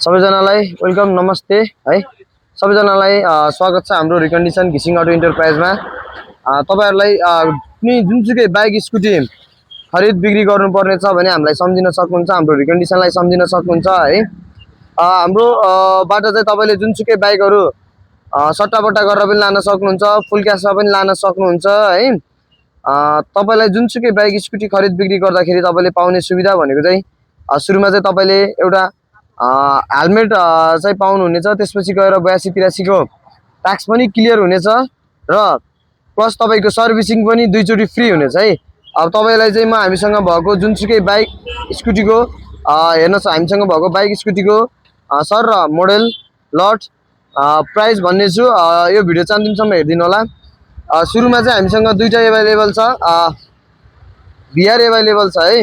सबैजनालाई वेलकम नमस्ते है सबैजनालाई स्वागत छ हाम्रो रिकन्डिसन घिसिङ अटो इन्टरप्राइजमा तपाईहरुलाई कुनै जुनसुकै बाइक स्कुटी खरिद बिक्री गर्नुपर्ने छ भने हामीलाई सम्झिन सक्नुहुन्छ हाम्रो रिकन्डिसनलाई सम्झिन सक्नुहुन्छ है हाम्रो बाट चाहिँ तपाईले जुनसुकै बाइकहरु सट्टापट्टा गरेर पनि लान सक्नुहुन्छ फुल क्याशमा पनि लान सक्नुहुन्छ है तपाईलाई जुनसुकै बाइक स्कुटी खरिद बिक्री गर्दाखेरि तपाईले पाउने सुविधा भनेको चाहिँ सुरुमा चाहिँ तपाईले एउटा हेलमेट चाहिँ पाउनुहुनेछ त्यसपछि गएर 82-83 को ट्याक्स पनि क्लियर हुनेछ र प्लस तपाईको सर्भिसिङ पनि दुईचोटी फ्री हुनेछ है अब तपाईलाई चाहिँ म हामीसँग भएको जुनसुकै बाइक स्कुटीको हेर्नुस् हामीसँग भएको बाइक स्कुटीको सर र मोडल लट प्राइस भन्ने छु यो भिडियो चाहिँ अन्तिमसम्म हेर्दिनु होला सुरुमा चाहिँ हामीसँग दुईटा अवेलेबल छ भिआर अवेलेबल छ है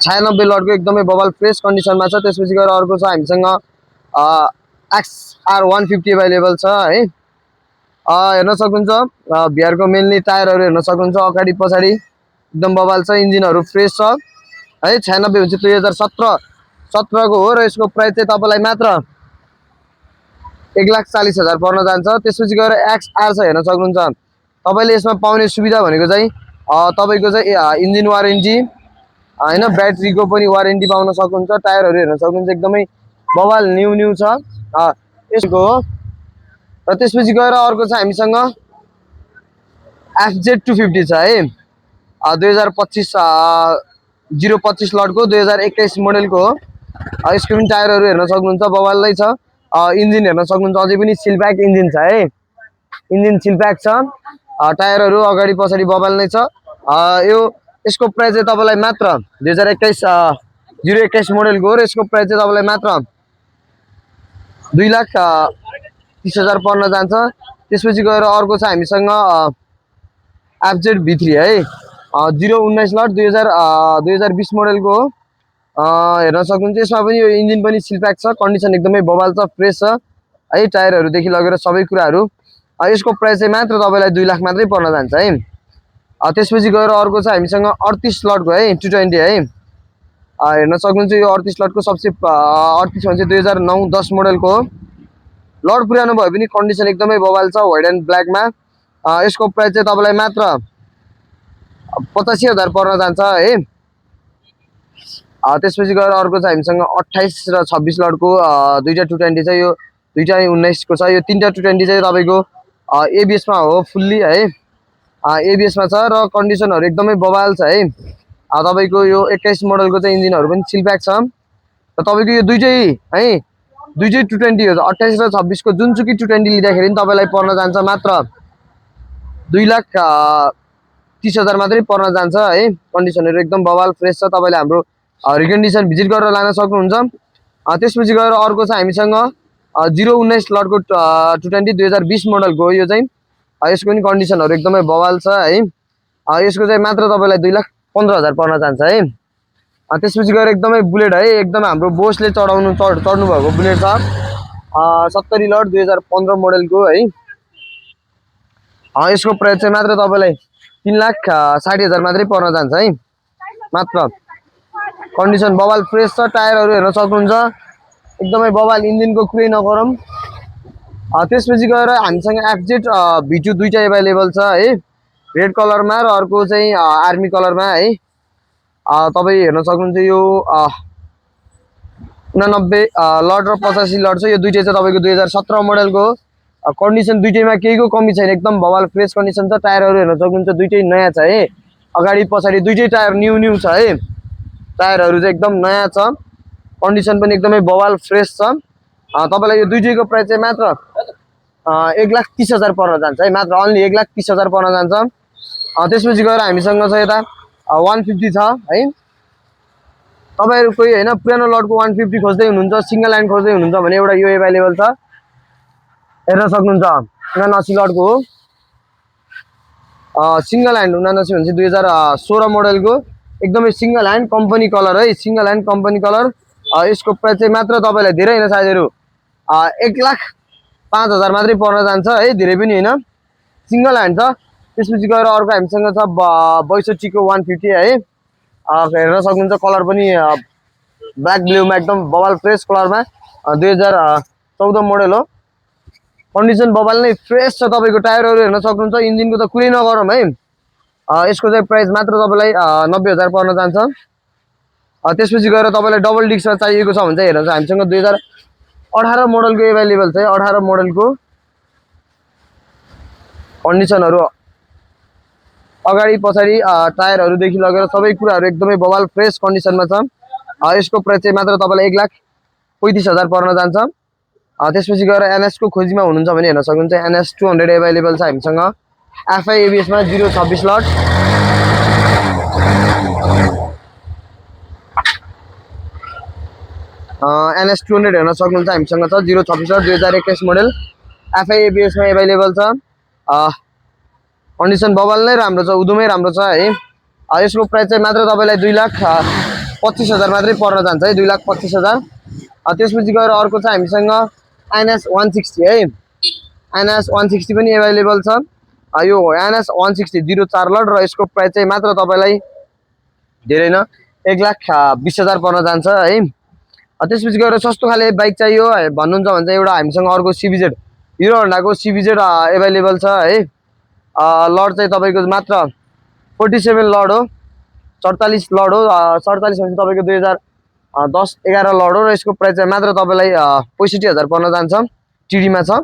96 लटको एकदमै बबल फ्रेश कन्डिसनमा छ त्यसपछि गएर अर्को छ हामीसँग XR 150 अवेलेबल छ है हेर्न सक्नुहुन्छ भिआर को मेनली टायरहरु हेर्न सक्नुहुन्छ अगाडि पछाडी एकदम बबल छ इन्जिनहरु फ्रेश छ है 96 हुन्छ 2017 को हो र यसको प्राइस चाहिँ तपाईलाई मात्र 1,40,000 पर्न जान्छ त्यसपछि गएर XR छ हेर्न सक्नुहुन्छ तपाईले यसमा पाउने सुविधा भनेको चाहिँ तपाईको चाहिँ इन्जिन वारेन्टी हैन ब्याट्री को पनि वारेन्टी पाउन सक्नुहुन्छ टायरहरु हेर्न सक्नुहुन्छ एकदमै बवाल न्यू छ यसको र त्यसपछि गएर अर्को छ हामीसँग FZ 250 छ है 2025 025 लटको 2021 मोडलको हो यसको पनि टायरहरु हेर्न सक्नुहुन्छ बवाल नै छ इन्जिन हेर्न सक्नुहुन्छ अझै पनि सिल प्याक इन्जिन छ है इन्जिन सिल प्याक छ टायरहरु अगाडि पछाडी बवाल नै छ यो यसको प्राइस चाहिँ तपाईलाई मात्र 2021 021 मोडलको हो र यसको प्राइस चाहिँ तपाईलाई मात्र 2,30,000 पर्न जान्छ त्यसपछि गएर अर्को छ हामीसँग FZ V3 है 019 लट 2020 मोडलको हो हेर्न सक्नुहुन्छ यसमा पनि यो इन्जिन पनि सिल प्याक छ कन्डिसन एकदमै बवाल छ फ्रेश छ है टायरहरु देखि लगेर सबै कुराहरु यसको प्राइस चाहिँ मात्र तपाईलाई 2 लाख मात्रै पर्न जान्छ है त्यसपछि गएर अर्को छ हामीसँग 38 लटको है 220 है हेर्न सक्नुहुन्छ यो 38 लटको सबसे 38 भन्छ 2009-10 मोडलको हो लट पुरानो भए पनि कन्डिसन एकदमै बवाल छ व्हाइट एन्ड ब्ल्याक मा यसको प्राइस चाहिँ तपाईलाई मात्र 85,000 पर्न जान्छ है त्यसपछि गएर अर्को छ हामीसँग 28 र 26 लटको दुईटा 220 छ यो दुईटा 19 को छ यो तीनटा 220 चाहिँ तपाईको एबीएस मा हो फुल्ली है एबीएस मा छ र कन्डिसनहरु एकदमै बवाल छ है तपाईको यो 21 मोडलको चाहिँ इन्जिनहरु पनि सिल प्याक छ र तपाईको यो दुईटै है दुईटै 220 हो 28 र 26 को जुनसुकै 220 लिँदाखेरि पनि तपाईलाई पर्न जान्छ मात्र 2,30,000 मात्रै पर्न जान्छ है कन्डिसनहरु एकदम बवाल फ्रेश छ तपाईले हाम्रो रिकन्डिसन भिजिट गरेर लान सक्नुहुन्छ त्यसपछि गएर अर्को छ हामीसँग 019 लटको 220 2020 मोडलको हो यो चाहिँ यसको पनि कन्डिसनहरु एकदमै बवाल छ है यसको चाहिँ मात्र तपाईलाई 2,15,000 पर्न जान्छ है त्यसपछि गएर एकदमै बुलेट है एकदम हाम्रो बोसले चढ्नु भएको बुलेट छ 70 लट 2015 मोडलको है यसको प्राइस चाहिँ मात्र तपाईलाई 3,60,000 मात्रै पर्न जान्छ है मात्र कन्डिसन बवाल फ्रेश छ टायरहरु हेर्न सक्नुहुन्छ एकदमै बवाल इन्जिनको कुरै नगरौँ त्यसपछि गएर हामीसँग FZ V2 दुईटा अवेलेबल छ है रेड कलरमा र अर्को चाहिँ आर्मी कलरमा है तपाई हेर्न सक्नुहुन्छ यो 89 लट र 85 लट छ यो दुईटै चाहिँ तपाईको 2017 मोडलको कन्डिसन दुईटैमा केहीको कमी छैन एकदम बवाल फ्रेश कन्डिसन छ टायरहरु हेर्न सक्नुहुन्छ दुईटै नयाँ छ है अगाडि पछाडी दुईटै टायर न्यू छ है टायरहरु चाहिँ एकदम नयाँ छ कन्डिसन पनि एकदमै बवाल फ्रेश छ तपाईलाई यो दुईटैको प्राइस चाहिँ मात्र 1,30,000 पर्न जान्छ है मात्र अन्ली 1,30,000 पर्न जान्छ त्यसपछि गएर हामीसँग छ यता 150 छ है तपाईहरु कोही हैन पुरानो लटको 150 खोज्दै हुनुहुन्छ सिंगल ह्यान्ड खोज्दै हुनुहुन्छ भने एउटा यो अवेलेबल छ हेर्न सक्नुहुन्छ 79 लटको हो सिंगल ह्यान्ड 79 भन्छ 2016 मोडलको एकदमै सिंगल ह्यान्ड कम्पनी कलर है सिंगल ह्यान्ड कम्पनी कलर यसको प्राइस चाहिँ मात्र तपाईलाई धेरै हैन साथीहरु 1,05,000 मात्रै पर्न जान्छ है धेरै पनि हैन सिंगल ह्यान्ड छ त्यसपछि गएर अर्को हामीसँग छ 62 को 150 है हेर्न सक्नुहुन्छ कलर पनि ब्ल्याक ब्लूमा एकदम बवाल फ्रेस कलरमा 2014 मोडल हो। कन्डिसन बवाल नै फ्रेस छ। तपाईँको टायरहरू हेर्न सक्नुहुन्छ, इन्जिनको त कुरै नगरौँ है। यसको चाहिँ प्राइस मात्र तपाईँलाई 90,000 पर्न जान्छ। त्यसपछि गएर तपाईँलाई डबल डिस्कमा चाहिएको छ भने चाहिँ हेर्नुहोस् हामीसँग 2018 मोडलको एभाइलेबल छ। 18 मोडलको कन्डिसनहरू अगाडि पछाडि टायरहरूदेखि लगेर सबै कुराहरू एकदमै बवाल फ्रेस कन्डिसनमा छ। यसको प्राइस चाहिँ मात्र तपाईँलाई 1,35,000 पर्न जान्छ। त्यसपछि गएर एनएसको खोजीमा हुनुहुन्छ भने हेर्न सक्नुहुन्छ, एनएस 200 एभाइलेबल छ हामीसँग। FI एबिएसमा 026 lot. एनएस 200 हेर्न सक्नुहुन्छ हामीसँग छ 026 लट 2021 मोडल। एफआई एबिएसमा एभाइलेबल छ। कन्डिसन बवाल नै राम्रो छ, उदुमै राम्रो छ है। यसको प्राइस चाहिँ मात्र तपाईँलाई 2,25,000 मात्रै पर्न जान्छ है, 2,25,000। त्यसपछि गएर अर्को छ हामीसँग एनएस 160 है। एनएस 160 पनि एभाइलेबल छ। यो एनएस 160 04 लट र यसको प्राइस चाहिँ मात्र तपाईँलाई धेरै न 1,20,000 पर्न जान्छ है। त्यसपछि गएर सस्तो खाले बाइक चाहियो भन्नुहुन्छ भने चाहिँ एउटा हामीसँग अर्को सिबिजेड, हिरो होन्डाको सिबिजेड एभाइलेबल छ है। लड चाहिँ तपाईँको मात्र 47 लड हो, 48 लड हो। 48 भनेपछि तपाईँको 2010-11 लड हो र यसको प्राइस चाहिँ मात्र तपाईँलाई 65,000 पर्न जान्छ। टिडीमा छ।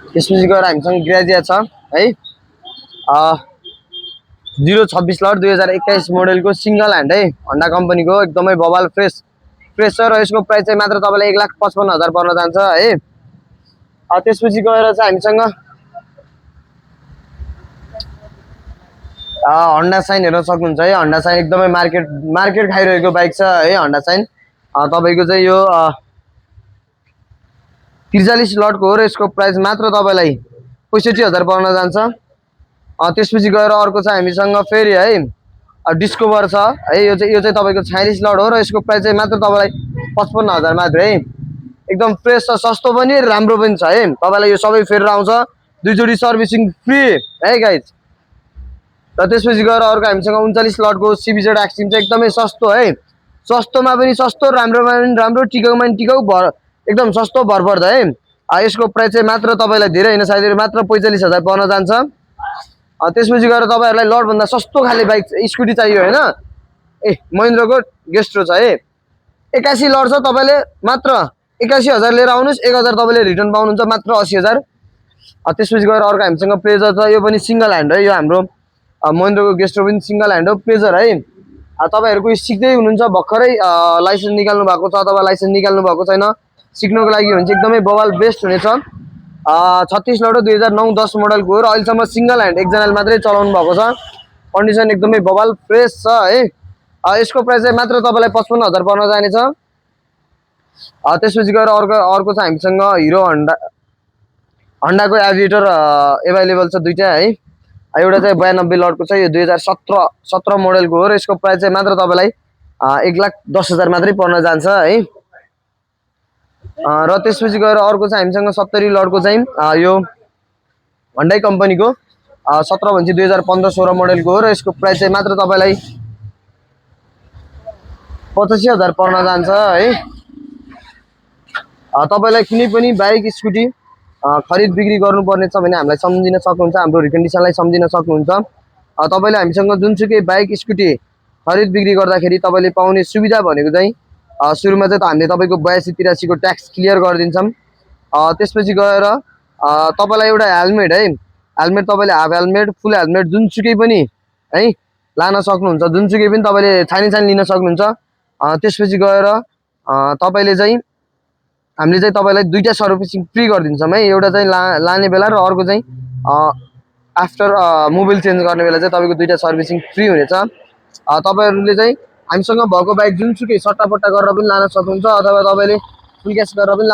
त्यसपछि गएर हामीसँग ग्रेजिया छ है। 026 लट 2021 मोडलको सिंगल ह्यान्ड है, होन्डा कम्पनीको एकदमै बवाल फ्रेस छ र यसको प्राइस चाहिँ मात्र तपाईँलाई 1,55,000 पर्न जान्छ है। त्यसपछि गएर चाहिँ हामीसँग होन्डा साइन हेर्न सक्नुहुन्छ है। होन्डा साइन एकदमै मार्केट खाइरहेको बाइक छ है। होन्डा साइन तपाईँको चाहिँ यो 43 लटको हो र यसको प्राइस मात्र तपाईँलाई 65,000 पर्न जान्छ। त्यसपछि गएर अर्को छ हामीसँग फेरि है डिस्कभर छ है। यो चाहिँ तपाईँको 46 लट हो र यसको प्राइस चाहिँ मात्र तपाईँलाई 55,000 मात्र है। एकदम फ्रेस छ, सस्तो पनि राम्रो पनि छ है। तपाईँलाई यो सबै फेरेर आउँछ, 2 जोडी सर्भिसिङ फ्री है गाइज। र त्यसपछि गएर अर्को हामीसँग 39 लटको सिबिजेड एक्सट्रिम चाहिँ एकदमै सस्तो है। सस्तोमा पनि सस्तो, राम्रोमा पनि राम्रो, टिकाउमा पनि टिकाउ, एकदम सस्तो भरपर्दो है। यसको प्राइस चाहिँ मात्र तपाईँलाई धेरै होइन, सायद मात्र 45,000 पर्न जान्छ। त्यसपछि गएर तपाईँहरूलाई लटभन्दा सस्तो खाले बाइक स्कुटी चाहियो होइन, महिन्द्राको गेस्ट्रो छ है। 81 लट छ, तपाईँले मात्र 81,000 लिएर आउनुहोस्। 1,000 तपाईँले रिटर्न पाउनुहुन्छ, मात्र 80,000। त्यसपछि गएर अर्को हामीसँग प्लेजर छ, यो पनि सिंगल ह्यान्ड है। यो हाम्रो महिन्द्राको गेस्ट्रो पनि सिंगल ह्यान्ड हो, प्लेजर है। तपाईँहरूको सिक्दै हुनुहुन्छ, भर्खरै लाइसेन्स निकाल्नु भएको छ अथवा लाइसेन्स निकाल्नु भएको छैन, सिक्नको लागि हो भने चाहिँ एकदमै बवाल बेस्ट हुनेछ। 36 लट 2009-10 मोडलको हो र अहिलेसम्म सिंगल ह्यान्ड एकजनाले मात्रै चलाउनु भएको छ। कन्डिसन एकदमै बवाल फ्रेस छ है। यसको प्राइस चाहिँ मात्र तपाईँलाई 55,000 पर्न जानेछ। त्यसपछि गएर अर्को छ हामीसँग हिरो होन्डाको एभिएटर एभाइलेबल छ दुईटा है। एउटा चाहिँ 92 लटको छ, यो 2017 मोडलको हो र यसको प्राइस चाहिँ मात्र तपाईँलाई 1,10,000 मात्रै पर्न जान्छ है। र त्यसपछि गएर अर्को चाहिँ हामीसँग 70 लटको चाहिँ यो होन्डा कम्पनीको 17 भनेपछि 2015-16 मोडलको हो र यसको प्राइस चाहिँ मात्र तपाईँलाई 85,000 पर्न जान्छ है। तपाईँलाई कुनै पनि बाइक स्कुटी खरिद बिक्री गर्नुपर्ने छ भने हामीलाई सम्झिन सक्नुहुन्छ, हाम्रो रिकन्डिसनलाई सम्झिन सक्नुहुन्छ। तपाईँले हामीसँग जुनसुकै बाइक स्कुटी खरिद बिक्री गर्दाखेरि तपाईँले पाउने सुविधा भनेको चाहिँ सुरुमा चाहिँ हामीले तपाईँको 82-83 को ट्याक्स क्लियर गरिदिन्छौँ। त्यसपछि गएर तपाईँलाई एउटा हेलमेट है, हेलमेट तपाईँले हाफ हेलमेट, फुल हेलमेट जुनसुकै पनि है लान सक्नुहुन्छ, जुनसुकै पनि तपाईँले छानी लिन सक्नुहुन्छ। त्यसपछि गएर तपाईँले चाहिँ हामीले चाहिँ तपाईँलाई दुईटा सर्भिसिङ फ्री गरिदिन्छौँ है। एउटा चाहिँ लाने बेला र अर्को चाहिँ आफ्टर मोबिल चेन्ज गर्ने बेला चाहिँ तपाईँको दुईटा सर्भिसिङ फ्री हुनेछ। तपाईँहरूले चाहिँ हामीसँग भएको बाइक जुनसुकै सट्टापट्टा गरेर पनि लान सक्नुहुन्छ अथवा तपाईँले फुल क्यास गरेर पनि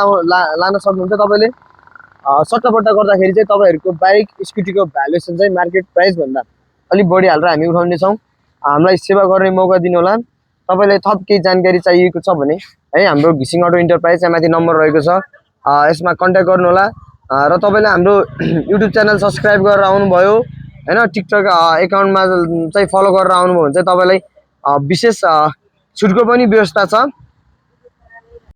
लान सक्नुहुन्छ। तपाईँले सट्टापट्टा गर्दाखेरि चाहिँ तपाईँहरूको बाइक स्कुटीको भ्यालुएसन चाहिँ मार्केट प्राइसभन्दा अलिक बढी हालेर हामी उठाउनेछौँ। हामीलाई सेवा गर्ने मौका दिनुहोला। तपाईँलाई थप केही जानकारी चाहिएको छ भने है हाम्रो घिसिङ अटो इन्टरप्राइज यहाँ माथि नम्बर रहेको छ, यसमा कन्ट्याक्ट गर्नुहोला। र तपाईँले हाम्रो युट्युब च्यानल सब्सक्राइब गरेर आउनुभयो होइन, टिकटक एकाउन्टमा चाहिँ फलो गरेर आउनुभयो भने चाहिँ तपाईँलाई विशेष छुटको पनि व्यवस्था छ।